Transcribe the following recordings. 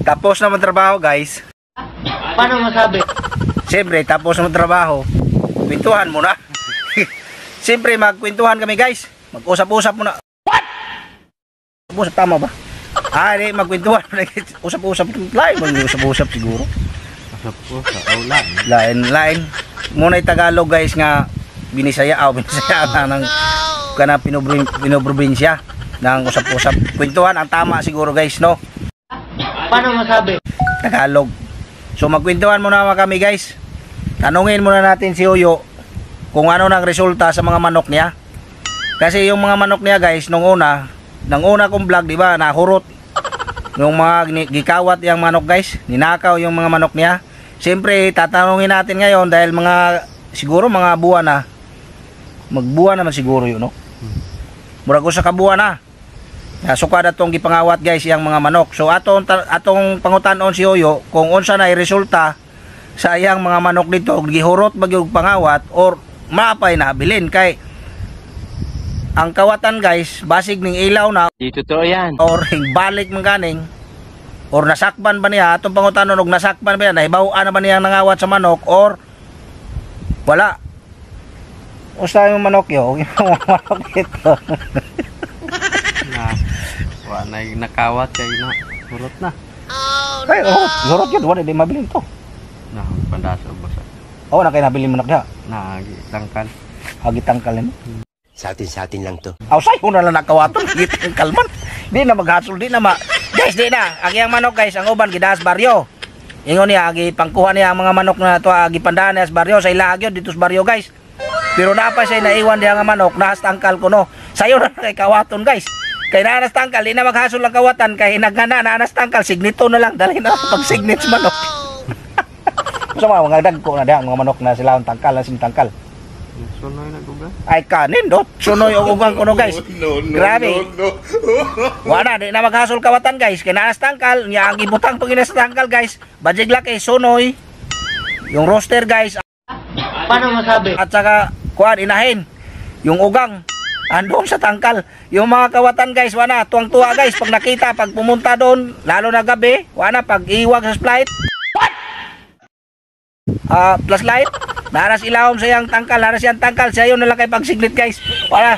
Tapos na trabaho, guys. Paano masabi? Siyempre, tapos na trabaho, kwentuhan muna. Siyempre, magkwentuhan kami, guys. Mag-usap-usap muna. What? Usap, tama ba? Ah, di, magkwentuhan. Usap-usap. Lain, mag-usap-usap siguro. Usap-usap, oh, lain. Lain, lain. Muna Tagalog, guys, nga binisaya, aw, binisaya na ng kana pinoprobinsya ng usap-usap. Kwentuhan ang tama siguro, guys, no? Paano masabi? Tagalog. So magkwentuhan muna kami, guys. Tanungin muna natin si Oyo kung ano nang resulta sa mga manok niya. Kasi yung mga manok niya, guys, nung una kong vlog, di ba, nahurot. Yung mga gikawat yung manok, guys, ninakaw yung mga manok niya. Siyempre, tatanungin natin ngayon dahil mga siguro mga buwan na. Magbuwan naman siguro yun, no? Murag usa ka buwan na. Sukad atong gipangawat, guys, yang mga manok. So atong pangutanon si Oyo kung unsa na resulta sa iyang mga manok dito, gihurot ba gyud pangawat or maapay na bilin kay ang kawatan, guys, basig ning ilaw na. Di totoo yan. Or balik man ganing or nasakban ba niya atong pangutanon og nasakban ba niya, nahibaw-an na ba niya nangawat sa manok or wala. Usa yung manok yo, yung manok dito. Na, wa na nakawat kay na hurot na. Oh, ay, oh, hurot yun, wala di mabilin to. Na pandaso basa. Oh, na kay nabili manok diha. Na tangkal. Agitangkal nimo. Sa atin lang to. Aw, say una lang nakawaton, gitangkal man. Di na maghasol, di na ma. Guys, di na. Ang iyang manok, guys, ang uban gidaas baryo. Ingon niya agi pangkuha niya ang mga manok na to, agi pandaan niya sa baryo sa ilaha gyud dito sa baryo, guys. Pero naa pa siya naiwan diha nga manok, naas tangkal ko no. Sayo na kay kawaton, guys. Kay naanas tangkal, di na maghasol ang kawatan kay nagana naanas tangkal, signito na lang dali na pag signit sa manok. Sa mga dagko na diha mga manok na sila ang tangkal, ang tangkal. Sunoy na guga. Ay kanin do, sunoy og ugang kuno, guys. No, no, grabe. No, no. Wala di na maghasol kawatan, guys. Kay naanas tangkal, nya ang ibutang pag inas tangkal, guys. Bajig laki sunoy. Yung roster, guys. Paano masabi? At saka kuan inahin yung ugang andong sa tangkal. Yung mga kawatan, guys, wala tuwang-tuwa, guys pag nakita, pag pumunta doon, lalo na gabi, wala pag iwag sa flight. What? Plus light. Naras ilawom sa iyang tangkal, naras iyang tangkal, sayo na lang kay pagsiglit, guys. Wala.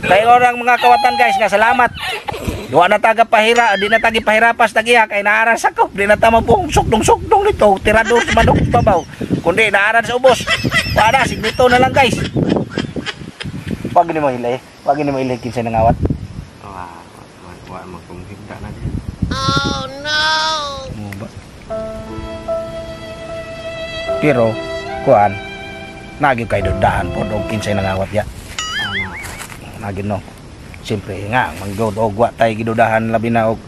Kayo orang mga kawatan, guys, nga salamat. Wa na taga pahira, di na tagi pahirapas tagiya kay naaran sa kop, di na ta mabuong sukdong-sukdong nito, tirador sa manok babaw. Kundi naaran sa ubos. Wala, signito na lang, guys. Wag ni mo hilay, wag ni mo hilay kinsa nangawat. Wa wa magkumhigda na diha. Oh no. Mo ba? Pero kuan nagyo kay dudahan pod og kinsay nangawat ya. Nagyo no. Siyempre nga manggod og wa tay gidudahan labi na og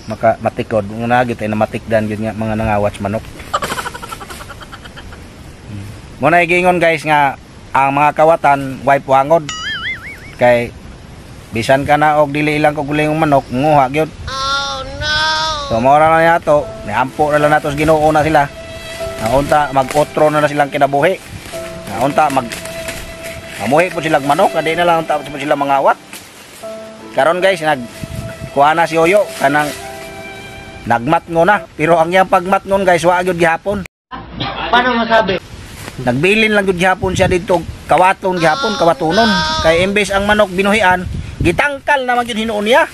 maka matikod nga nagyo tay namatikdan gyud nga mga nangawat sa manok. Mo na giingon, guys, nga ang mga kawatan way puangod kay bisan ka na og dili ilang kagulingong manok nguha gyud. Oh no. So mao ra na niya to, niampo na lang nato sa Ginoo na sila. Naunta mag-otro na silang kinabuhi. Naunta mag mamuhi po silang manok, adi na lang unta po sila mangawat. Karon, guys, nag kuha na si Oyo kanang nagmatngon na, pero ang iyang pagmatngon, guys, wa gyud gihapon. Paano masabi? Nagbilin lang gyud gihapon siya didto, kawaton gihapon, kawatonon. Kay imbes ang manok binuhian, gitangkal naman gyud hinuon niya.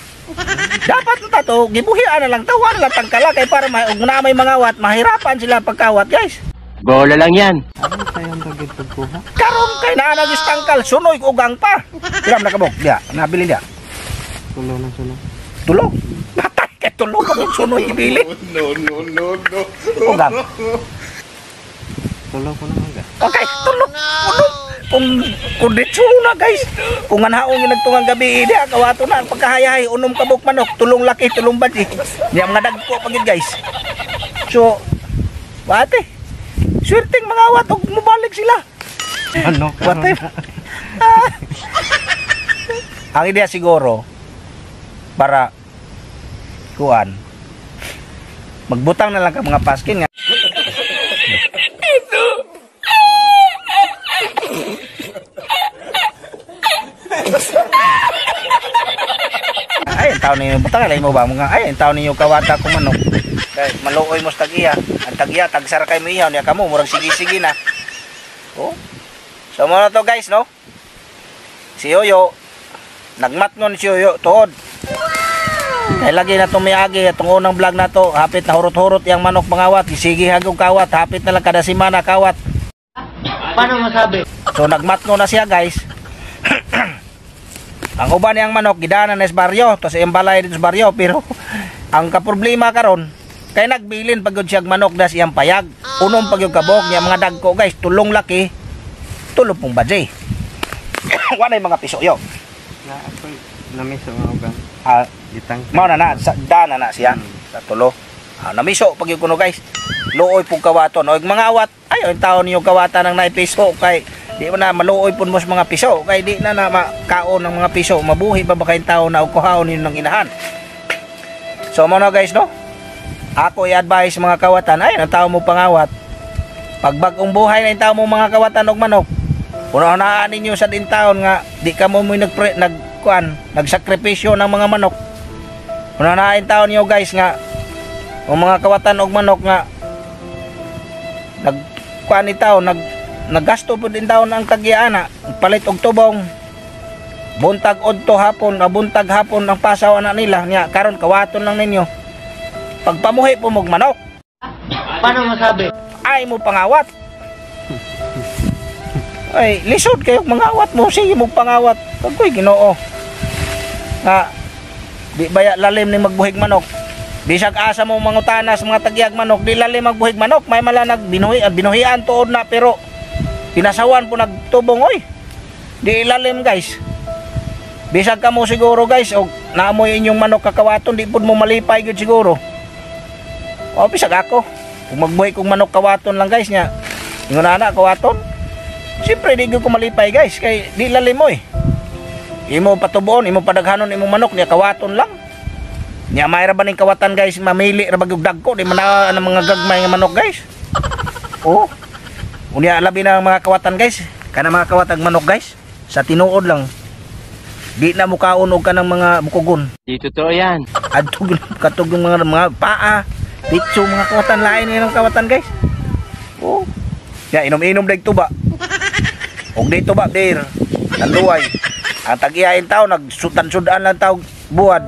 Dapat na to, gibuhian na lang tawa na lang tangkala kay para may og na may mangawat, mahirapan sila pagkawat, guys. Bola lang yan. Ano tayo ang tagid pagkuha? Karon kay naa na gyud tangkal, sunoy ugang pa. Piram na kabok diha, nabili diha. Tulo na suno. Tulo. Patay kay tulo ka mong sunoy ibili. No, no, no, no. Ugang. Tulo ko na nga. Okay, tulo. Uno. Kung konditsyo na, guys. Kung anhaong yung nagtungang gabi, diha kawato na ang pagkahayahay, unom kabok manok, tulong laki, tulong badji. Niya mga dagko pa gyud, guys. So, wate. Swerteng mga awat og mobalik sila. Ano ka? Wate. Ang ideya siguro para kuan magbutang na lang ka mga paskin nga. Ay, Ay, ang taon ninyo butang alay mo ba mga ay ang taon ninyo kawata ko manok. Kay maluoy mo sa tag-iya. Ang tag-iya tagsara kay mo ihaw niya kamo murag sige-sige na. Oh. So mo na to guys, no? Si Yoyo nagmatngon si Yoyo tuod. Kay lagi na itong miagi, itong unang vlog na to, hapit na hurot-hurot yung manok mangawat, sige hagong kawat, hapit na lang kada semana kawat. Paano masabi? So nagmatno na siya guys. Ang uban niyang manok gidaanan na sa baryo, tapos iyang balay dito sa baryo, pero ang kaproblema karon kay nagbilin pag siyang manok das iyang payag. Unong pag yung kabok niya mga dagko guys, tulong laki, tulong pong badjay. Wala yung mga piso yo. Na ako namiss ang mga ugan. Ah, Gitang. mao na na sa dana na siya sa tulo. Ah, namiso pag yung kuno guys. Luoy pug kawaton. O mga awat, ay ang taon niyo kawatan ng naipiso kay di mo na maluoy pud mo sa mga piso kay di na na makaon ng mga piso. Mabuhi pa ba kayong tao na og kuhaon ninyo ng inahan. So mo na guys no. Ako i-advise mga kawatan, ay ang tao mo pangawat. Pag bagong buhay na yung tao mo mga kawatan og manok, unahunaan ninyo sa din taon nga di ka mo nagpre, nagkuan, nagsakripisyo ng mga manok. Unahunaan taon niyo guys nga ang mga kawatan og manok nga nagkuan ni taon naggasto pud din taon ang tagyaana palit og tubong buntag odto hapon, buntag hapon ang pasaw ana nila nya karon kawaton lang ninyo pagpamuhi po mog manok. Paano masabi? Ay mo pangawat. Ay lisod kayo mangawat mo, sige mo pangawat pagkoy Ginoo nga di baya lalim ni magbuhig manok. Bisag asa mo mangutana sa mga tagyag manok, di lalim magbuhig manok. May mala nagbinuhi, binuhian tuod na pero pinasawan po nagtubong oy. Di lalim guys. Bisag ka mo siguro guys og naamoy inyong manok kakawaton, di pud mo malipay gyud siguro. O bisag ako, kung magbuhi kong manok kawaton lang guys nya. Ingon ana kawaton. Siyempre di gyud ko malipay guys kay di lalim oy. Imo patubuon, imo padaghanon imong manok niya kawaton lang. Nya may ra ba ning kawatan guys, mamili ra ba gyud dagko di man na ang mga gagmay nga manok guys. Oh. Unya labi na ang mga kawatan guys. Kana mga kawatag manok guys, sa tinuod lang. Di na mukaon og kanang mga bukogon. Di totoo yan. Adto katog yung mga paa, pitso mga kawatan lain ni ng kawatan guys. Oh. Ya inom-inom dag tuba. Og di tuba dir. Tanduay. Ang tag-iyain tao nagsutan-sudan lang tao buwad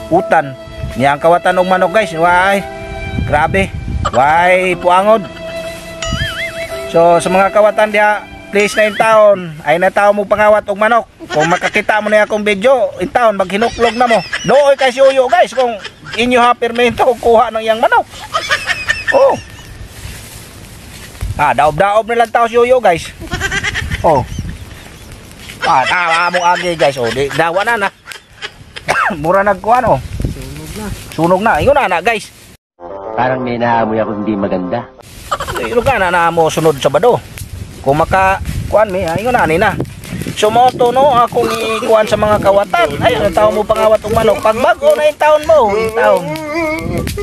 utan. Niya ang kawatan og manok guys. Way. Grabe. Way puangod. So sa mga kawatan diha, please na in taon ay na tao mo pangawat og manok. Kung makakita mo na akong video, in taon maghinuklog na mo. Dooy kay si Uyo guys kung inyo ha permento kuha ng iyang manok. Oh. Ah, daob-daob na lang tao si Uyo guys. Oh. Ah, tama mong agi guys. Oh, di dawa na na. Mura nagkuan oh. Sunog na. Sunog na. Ingon na na guys. Parang may naamoy ako hindi maganda. Ingon ka na na mo sunod Sabado. Kung maka kuan mi, ingon na ani na. So mo to no akong ikuan sa mga kawatan. Ay, ang taon mo pangawat og manok. Pag bag-o na yung taon mo, yung taon.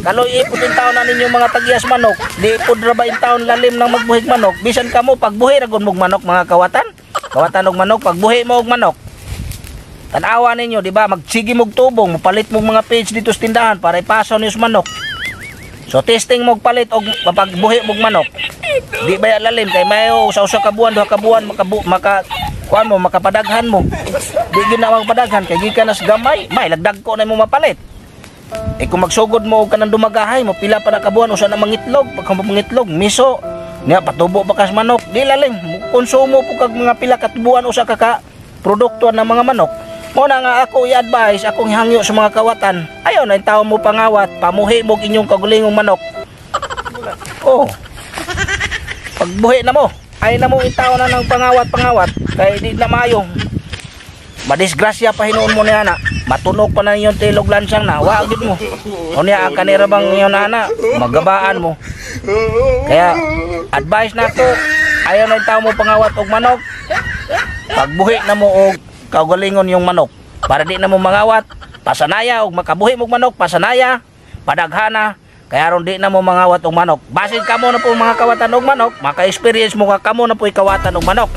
Kaloy ipod yung taon na ninyo mga tagiyas manok. Di ipod ra ba yung taon lalim ng magbuhig manok. Bisan kamo pagbuhi ra gud mog manok mga kawatan. Kawatan og manok, pagbuhi mo og manok. Tanawa ninyo, di ba? Magsige mog tubong, mopalit mog mga page dito sa tindahan para ipasaw niyo sa manok. So testing mog palit og pagbuhi mog manok. Di ba lalim kay mayo sa usa ka buwan, duha ka buwan maka kuan mo makapadaghan mo. Di gyud na magpadaghan kay gikan nas gamay, may lagdag ko na mo mapalit. Eh kung magsugod mo og kanang dumagahay mo pila pa na ka buwan usa na mangitlog, pagka mangitlog miso niya patubo pa kas manok, di lalim konsumo po kag mga pila ka buwan usa ka ka produkto ng mga manok. Mo na nga ako i-advise, akong hangyo sa mga kawatan. Ayaw na yung tao mo pangawat, pamuhi mo inyong kagulingong manok. Oh. Pagbuhi na mo, ay na mo yung tao na ng pangawat-pangawat, kay di na maayong. Madisgrasya pa hinuon mo niya na. Matunog pa na inyong tilog lansang na, wa gid mo. O niya ang kanira bang iyon ana, magabaan mo. Kaya advice na ako, ayaw na yung tao mo pangawat og manok. Pagbuhi na mo og kaugalingon yung manok para di na mo mangawat, pasanaya og makabuhi mog manok, pasanaya, padaghana, kaya aron di na mo mangawat og manok. Basin kamo na po mga kawatan og manok, maka-experience mo ka kamo na po kawatan og manok.